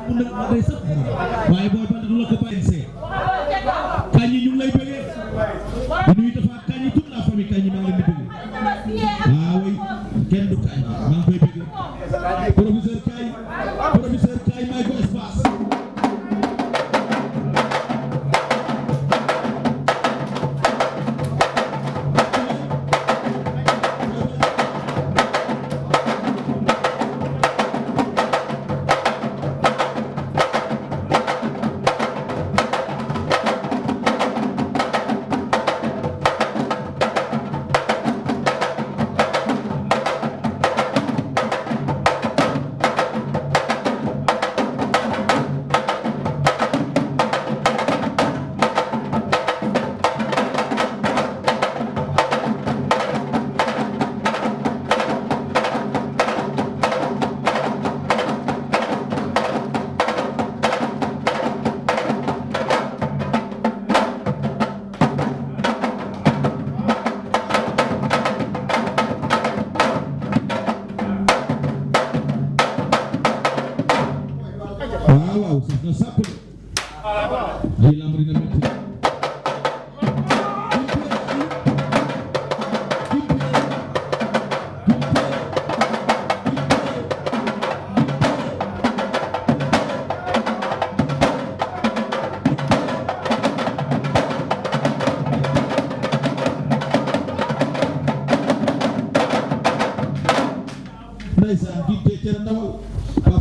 mun na day sax waaye booy ba du la ko bàyyi see Kandji ñu ngi lay bëggee di nuyu dafa Kandji toute la famille Kandji maa ngi leen di bëggee waaw kenn du Kandji maa ngi koy bëggee professeur Kay may ko espace waaw sax na sàpp de lii lamb dina métti ndeysaan gi te cere ndawal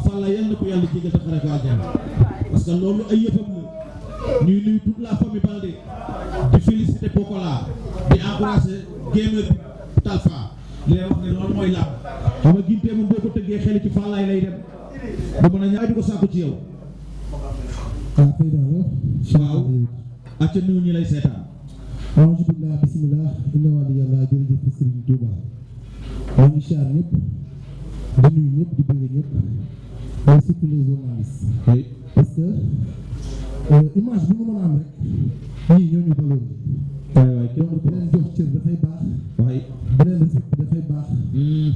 Falla yal na ko yàlla jégal te xare ko àjjana parce que loolu ay yëfam la ñuy nuyu toute la famille Baldé di féliciter Pokola di encourager gamer Talfa li lay wax ne loolu mooy làmb xam nga gintee moom boo ko tëggee xel ci Fallaay lay dem ba mën a ñaay di ko sàkku ci yow waaw acca nuyu ñi lay seetaan a'uuzu billah bismillah inna wali yàlla jërëjëf Serigne Touba maa ngi siyaar ñëpp di nuyu ñëpp di bëgg ñëpp mais surtout les journalistes oui parce que image bu mu mën a am rek ñii ñoo ñu baloon waay donc beneen jox cër dafay baax waay beneen respect dafay baax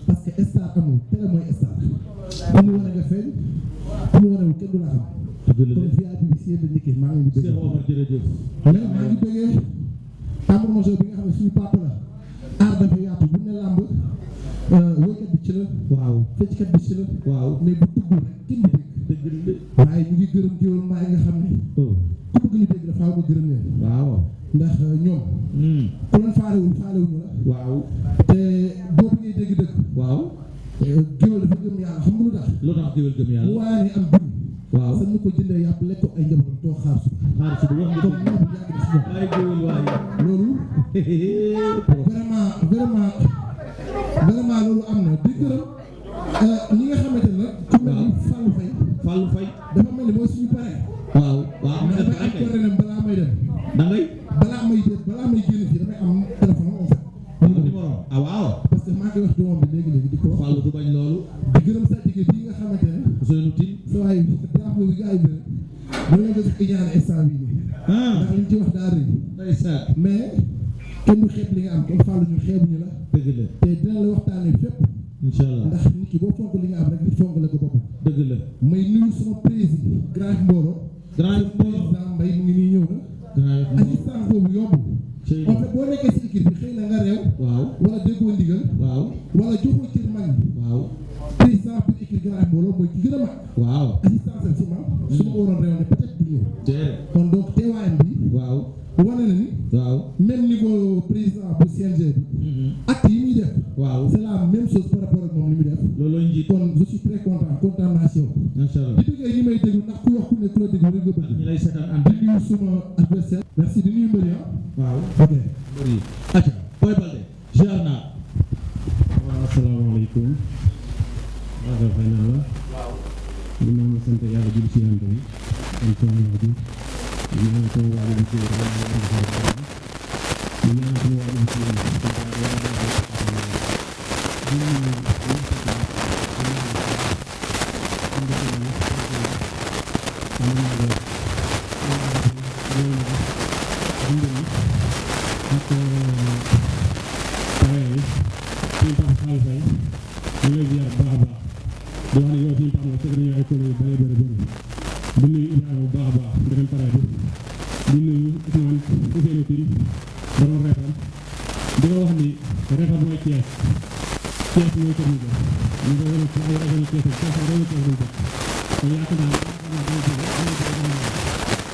parce que star amul télé mooy star ku ñu wane nga feeñ ku ñu wanewul kenn du la xam kon VIP bi si yéen njëkkee maa ngi bëgg jërëjëf mais maa ngi bëggee tambour major bi nga xam ne suñu papa la aar dafa yaatu bu ne làmb woykat bi ci la waaw fecckat bi ci la waaw mais bu tuggul rek kenn du dégg waaye ñu ngi gërëm géwél mbaay nga xam ne ku bëgg ñu dégg dafa nga gërëm leen waaw ndax ñoom ku leen faalewuñu la waaw te boobu ngay dégg dëgg waaw géwél dafa gëm yàlla xam nga lu tax géwél gëm yàlla mu waaye am dund waaw sax ñu ko jëndee yàpp lekk ko ay njabootam toog xaar su wax nga comme ñoo bu yàgg na si ñoom ay géwél waaye loolu vraiment loolu am na di gërëm ñi nga xamante ne ku mel ni Fallou Faye dafa mel ni mooy suñu pare waaw mais damay am coordonné balaa may dem balaa may génn fii damay am téléphone en fait numéro waaw parce que maa ngi wax doomam bi léegi di ko wax Fallou du bañ loolu di gërëm sa jigéen bii nga xamante ne Ousseynou Tine sa waay drapeau bi gars yi bëri da leen def iñaan instant bii nii ndax liñ ci wax daa rëy ndeysaan mais kenn du xeeb li nga am kon Fallou ñun xeebuñu la dëgg la te dina la waxtaanee fépp inshallah ndax nit ki boo fonk li nga am rek nit fonk la ko boppam dëgg la may nuyu sama président grand Mboro président Mbaye mu ngi nii ñëw na assistance boobu yomb en fait boo nekkee si équipe bi xëy na nga réew waaw wala déggoo ndigal waaw wala joxoo cër mag bi waaw président pour équipe grand Mboro mooy ki gën a mag waaw assistance am si man su ma ko waroon réew ne peut-être du ñëw kon donc teewaayam bi waaw wane na ni waaw même niveau président bu CNG bi acte yi muy def waaw c'est la même chose par rapport ak moom li muy def looloo njiit kon je suis très content naa si yow inshallah di déggee ñi may déglu ndax ku wax ku ne ku la déglu rek nga bëgg ñi lay seetaan am di nuyu suma adversaire merci di nuyu mbëri waaw ok mbëri acca Boy Baldé ziar naa waaw asalaamaaleykum waaw fay naa la ñu maa ngi sant yàlla jul si yante bi am sama waajur ñu ñaan sama waajur bi ci ñu ñaan sama waajur bi ci ñu lay ziar baax a baax di wax ne yow suñu tax nga fekk nañu ay collègues yu bëri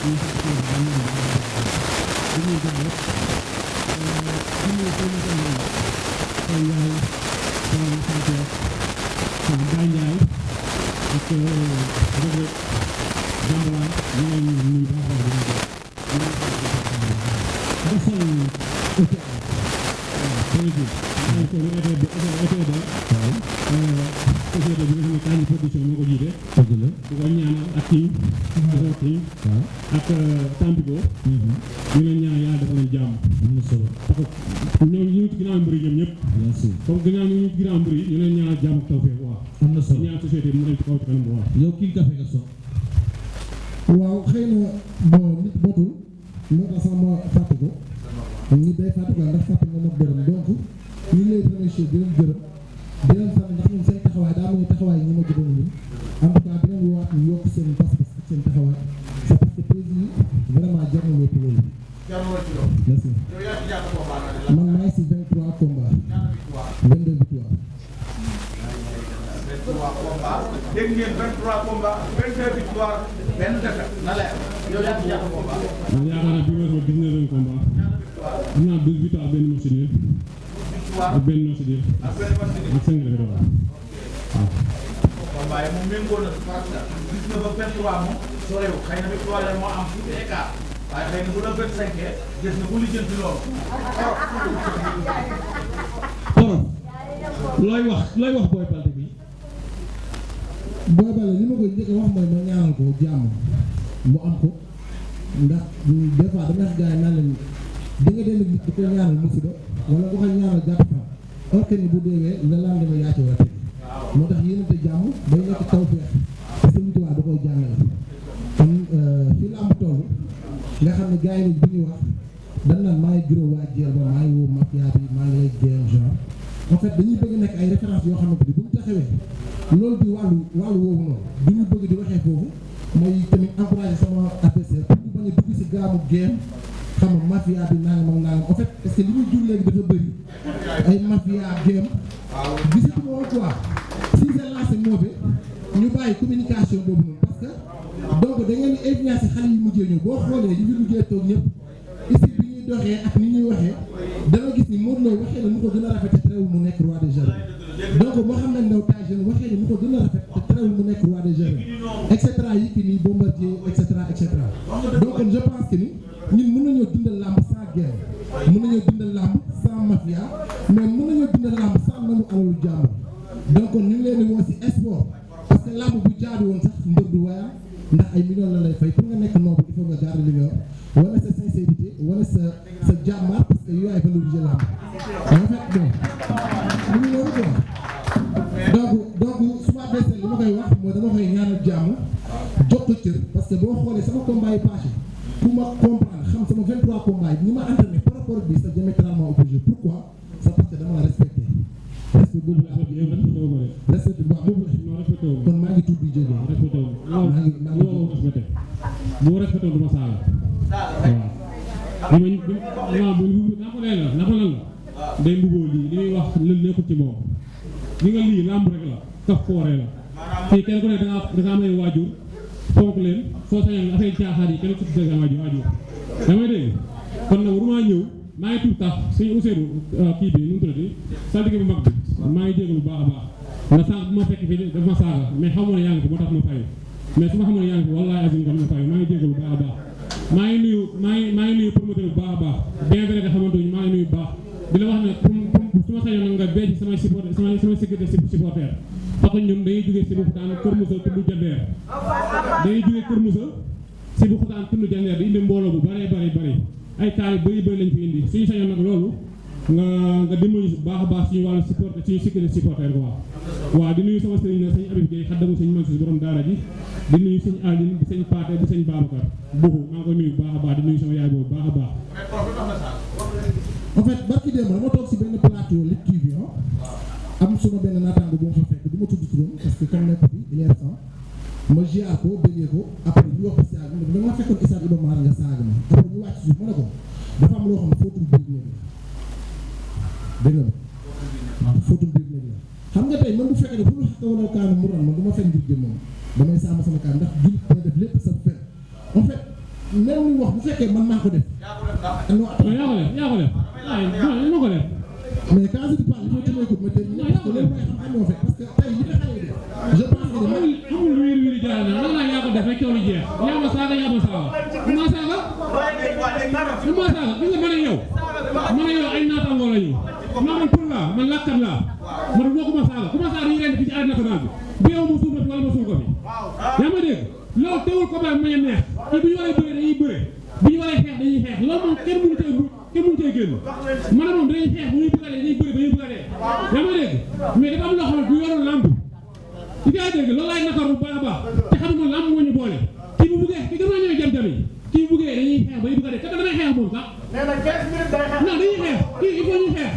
ñu ci ko ba ñu ñu gën rek ñu ko ñu ko ñu ko yaay ko santé ko bañay ak rek jàmbaar ñu ngi ñu baax société bi nga xam ne Kandji production moo ko jiite. dëgg la di ko ñaanal ak kii. ak Tampico. ñu leen ñaan yàlla dafa leen jàmm. am na solo parce que ñoom ñu ngi ci ginnaaw mbir yi ñoom ñëpp. bien sûr comme ginnaaw ñu ngi ci ginnaaw mbir yi ñu leen ñaanal jàmm ak tawfeex waaw. am na solo ñaan société bi mu dem ci kaw ci kanam bu waaw. yow kii café nga soog. waaw xëy na bon nit botul moo tax sax ma fàtte ko nit day fàtte ko ndax fàtte nga mag borom donc ñu ngi lay remercier di leen gërëm di leen sant ndax ñun seen taxawaay daa mel ni taxawaay ñi ma gënoon ñun en tout cas di leen woowaat ñu yokk seen pas-pas ak seen taxawaay c'est parce que président vraiment jar na lépp loolu. merci man maa ngi si 23 combats 22 victoires. 23 combats dégg ngeen 23 combats 22 victoires benn défaite na leer yow yaa ngi ñaata combat. man yaakaar naa bi weesu 19 combat am naa 12 victoires benn match nul ak benn match nul ak 5 défaites waaw. combat yi moom méngóo na parce que 19 ba 23 moom soreewul xëy na victoire yi moo am tuuti écart waaye xëy na bu la 25 gis na bu lijjanti loolu. Torof looy wax Boy Baldé bi. Boy Baldé li ma koy njëkk a wax mooy ma ñaanal ko jàmm mu am ko ndax des fois dama wax gars yi naan leen da nga dem nit di ko ñaanal musiba wala nga koy ñaanal gàtt fan or que ni bu deewee la lendemain yaa ci war a teg moo tax yéenante jàmm day nekk tawfeex parce que Sëriñ Tuubaa da koy jàngale kon fii la am toll nga xam ne gars yi bu ñuy wax dañ naan maa ngi gërëm waa Jeel ba maa ngi woo mafia bi maa ngi lay génn genre en fait dañuy bëgg nekk ay références yoo xamante ni bu ñu taxawee loolu di wàllu woowu noonu du ñu bëgg di waxee foofu mooy tamit encourager sama adversaire pour ñu bañ a dugg si gaamu game xam nga mafia bi nangam ak nangam en fait parce que li muy jur léegi dafa bëri ay mafia game gisatu ma woon quoi si c'est lancé mauvais ñu bàyyi communication boobu noonu parce que donc da ngeen di influencer xale yi mujjee ñëw boo xoolee ñu fi mujjee toog ñëpp ici bi ñuy doxee ak ni ñuy waxee da nga gis ni Modou Lo waxee na nu ko gën a rafet te terewul mu nekk roi des arènes donc moo xam ne ndaw Tyson waxee na nu ko gën a rafet te terewul mu nekk roi des arènes et cetera Yékini Bombardier et cetera et cetera donc je pense que ni ñun mën nañoo dundal làmb sans guerre mën nañoo dundal làmb sans mafia mais mën nañoo dundal làmb sans nangu alalu jàmbur donc ñu ngi leen di woo si sport parce que làmb bu jaadu woon sax mbër du wayam ndax ay millions la lay fay pour nga nekk noble il faut nga garder li nga yor wala sa sincérité wala sa jàmbaar parce que yooyu ay valoriser làmb en fait bon mu ngi loolu quoi donc su ma adversaire li ma koy wax mooy dama koy ñaanal jàmm jox ko cër parce que boo xoolee sama combat yi passé pour ma comprendre xam sama 23 combats yi ni ma entraîné par rapport ak bi c'est diamétralement opposé pourquoi c'est parce que dama la respecté respect boobu laa respecté boobu kon maa ngi tudd di jógee maa ngi bu respecté du ma saaga waaw naka lan la day mbugoo lii li muy wax lu nekkul ci moom li nga lii làmb rek la kaf fooree la fii kenn ku ne danga am ay waajur fonk leen soo sañoon affaire caaxaan yi kenn ku ci sa waajur damay dégg kon nag warumaa ñëw maa ngi tudd tax suñu Ousseynou kii bi nu mu tuddati saltige bu mag bi maa ngi jégalu bu baax a baax ndax sànq bu ma fekk fii daf ma saaga mais xamoon ne yaa ngi fi moo tax ma fayu mais su ma xamoon ne yaa ngi fi wallaahi azim kon ma fayu maa ngi jégalu bu baax a baax maa ngi nuyu promoteur bu baax a baax bien vrai que xamante ni maa ngi nuyu bu baax di la wax ne su ma sañoon nga bee ci samay supporter sama sécurité supporter parce que ñun dañuy jógee si bu xutaan Kër Moussa tudd Jandeer dañuy jógee Kër Moussa si bu xutaan tudd Jandeer di indi mbooloo bu bari ay taal yu bëri lañ fi indi suñu sañoon nag loolu nga dimbali bu baax a baax suñu wàllu supporter suñu sécurité supporter quoi waaw di nuyu sama sëriñ na sëñ Abib Gueye xaddamu sëñ Mansour borom daara ji di nuyu sëñ Aline di sëñ Paate di sëñ Babacar buxu maa ngi koy nuyu bu baax a baax di nuyu sama yaay boobu baax a baax en fait barki démb dama toog si benn plateau Lutte TV am suma benn naataango bu ma fa fekk du ma tudd turam parce que comme nekk bi il est récent ma ziar ko déggee ko après ñu wax ko si àgg ma dama fekkoon Issa Iba Mar nga saaga ma après ñu wàcc suuf ma ne ko dafa am loo xam ne footul biir néeg la dégg nga footul biir néeg la xam nga tey man bu fekkee ne bu ñu xaw a kaanu mu ron man du ma fen ngir jëm moom damay sàmm sama kaan ndax jullit dina def lépp sa fen en fait même li wax bu fekkee man maa ko def. non yaa ko def waaye ma ko def. mais quand je te parle il faut que tu m'écoutes ma terminer parce que loolu mooy xam-xam moo fekk parce que tey li nga xale yi def je pense que man amul wiiri jaay na lan laa yaa ko def rek coow li jeex yaa ma saaga du ma saaga gis nga man ak yow ay naataangoo la ñu non man pour laa man lakkat laa man boo ku ma saaga dañuy rend fii ci arène nationale bi yow ma suuf wala ma suuf ko fi yaa ma dégg loolu teewul ko ba ma neex te bu ñu waree bëre dañuy bëre bu ñu waree xeex dañuy xeex loolu moom kenn mënu tey génn man moom dañuy xeex bu ñuy bëgg a dee dañuy bëre ba ñuy bëgg a dee yaa ma dégg mais dafa am loo xam ne du yorul lamb ci gaa dégg loolu laay nakar bu baax a baax te xamuma lamb moo ñu boole kii bu buggee kii gën a ñëw jam-jam yi kii bu buggee dañuy xeex ba ñu bëgg a dee te damay xeex moom sax non dañuy xeex kii il faut ñu xeex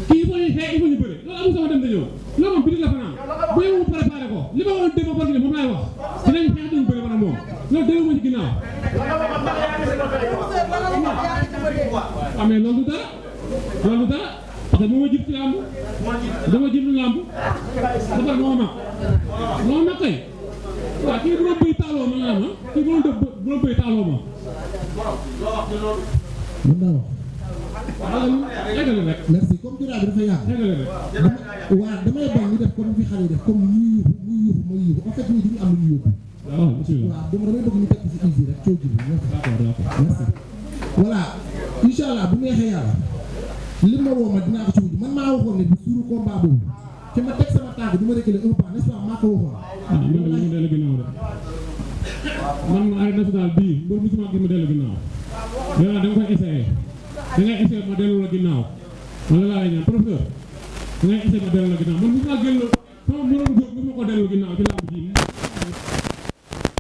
kii il faut ñu xeex il faut ñu bëre loolu amul sama dem da ñëw loolu moom biti la fanaan bu yow mu préparé ko li ma waxoon démb parce que moom laay wax dinañ xeex dañ bëre man moom loolu déglu ma ci ginnaaw mais loolu du dara parce que moo ma jib ci làmb dama jib lu làmb dafa moo mag kay waaw kii bu doon bëy taaloo ma nga am kii bu doon bëy taaloo ma mën naa wax eggale rek merci comme jotaay bi dafa yàgg eggale rek waaw damay bañ ñu def comme fi xale yi def comme muy yuuxu en fait ñii duñu am lu ñu yóbbu waaw bismillah waaw donc damay bëgg ñu teg ci easy rek coow ji bi merci voilà incha allah bu neexee yàlla li ma woo ma dinaa ko ci wujj man maa waxoon ne bu suuru combat boobu fi ma teg sama tànk du ma reculer un pas n'est-ce pas maa ko waxoon man de mu dellu ginnaaw de man arène nationale bii mbër musuma gis ma dellu ginnaaw yow da nga koy essayé da ngay essayé ma dellu la ginnaaw man la laa lay ñaan professeur da ngay essayé ma dellu la ginnaaw man musuma génn sama moroom góor musuma ko dellu ginnaaw ci lamb ji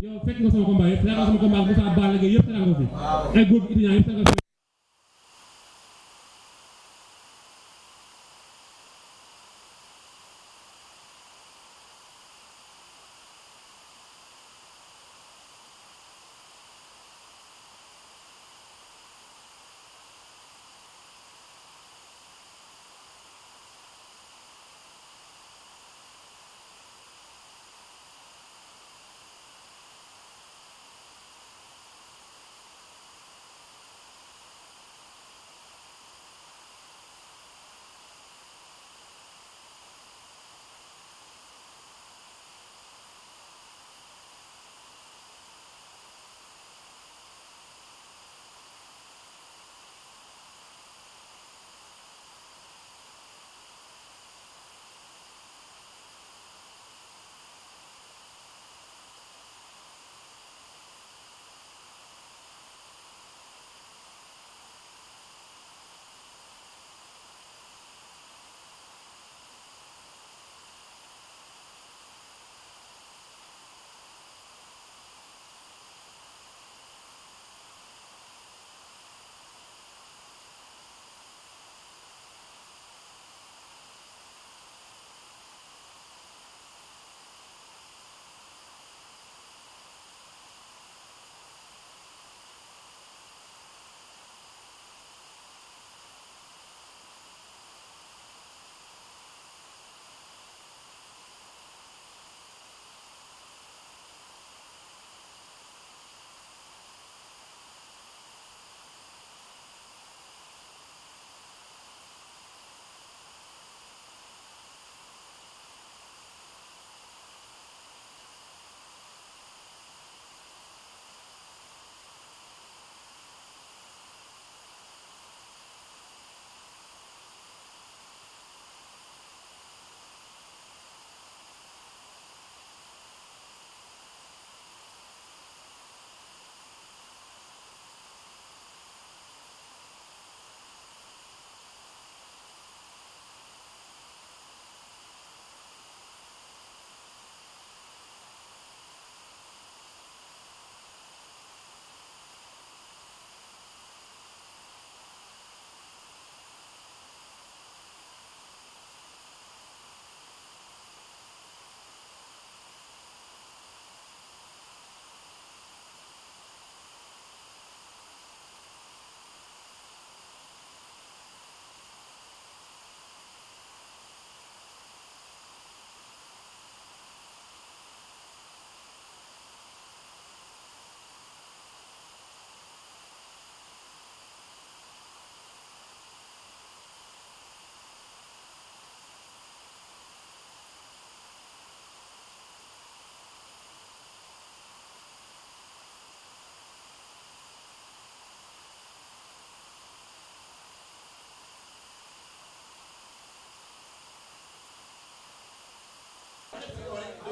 yow fekk nga sama combat yëpp fekk nga sama combat Moussa Balla Gaye yëpp nga fi ay góor gi étudiant yëpp nga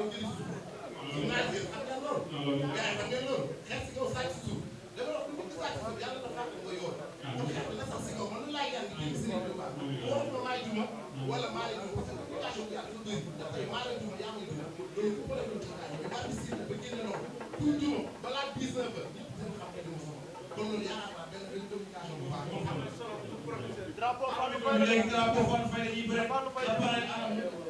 dem jëli si suuf naa jël xam ngeen loolu gars yi xam ngeen loolu xeex si kaw sàcc si suuf dama wax lu bëgg sàcc si suuf yàlla dafa fàtte nga yoon kon xeex bi na sax si kaw man lu laay jàng jëli si nit ba waxu ma maay juma wala maa lay juma parce que communication bi yàlla dafa bëri ndax tey maa lay juma yaa may juma loolu ku ko def lu ci kaay mais maa ngi siir ba génne noonu pour juma balaa 19 heures ñëpp seen xam ne dama sama kon loolu yaakaar naa benn communication bu baax drapeau fan fay la ñuy bëre ba pare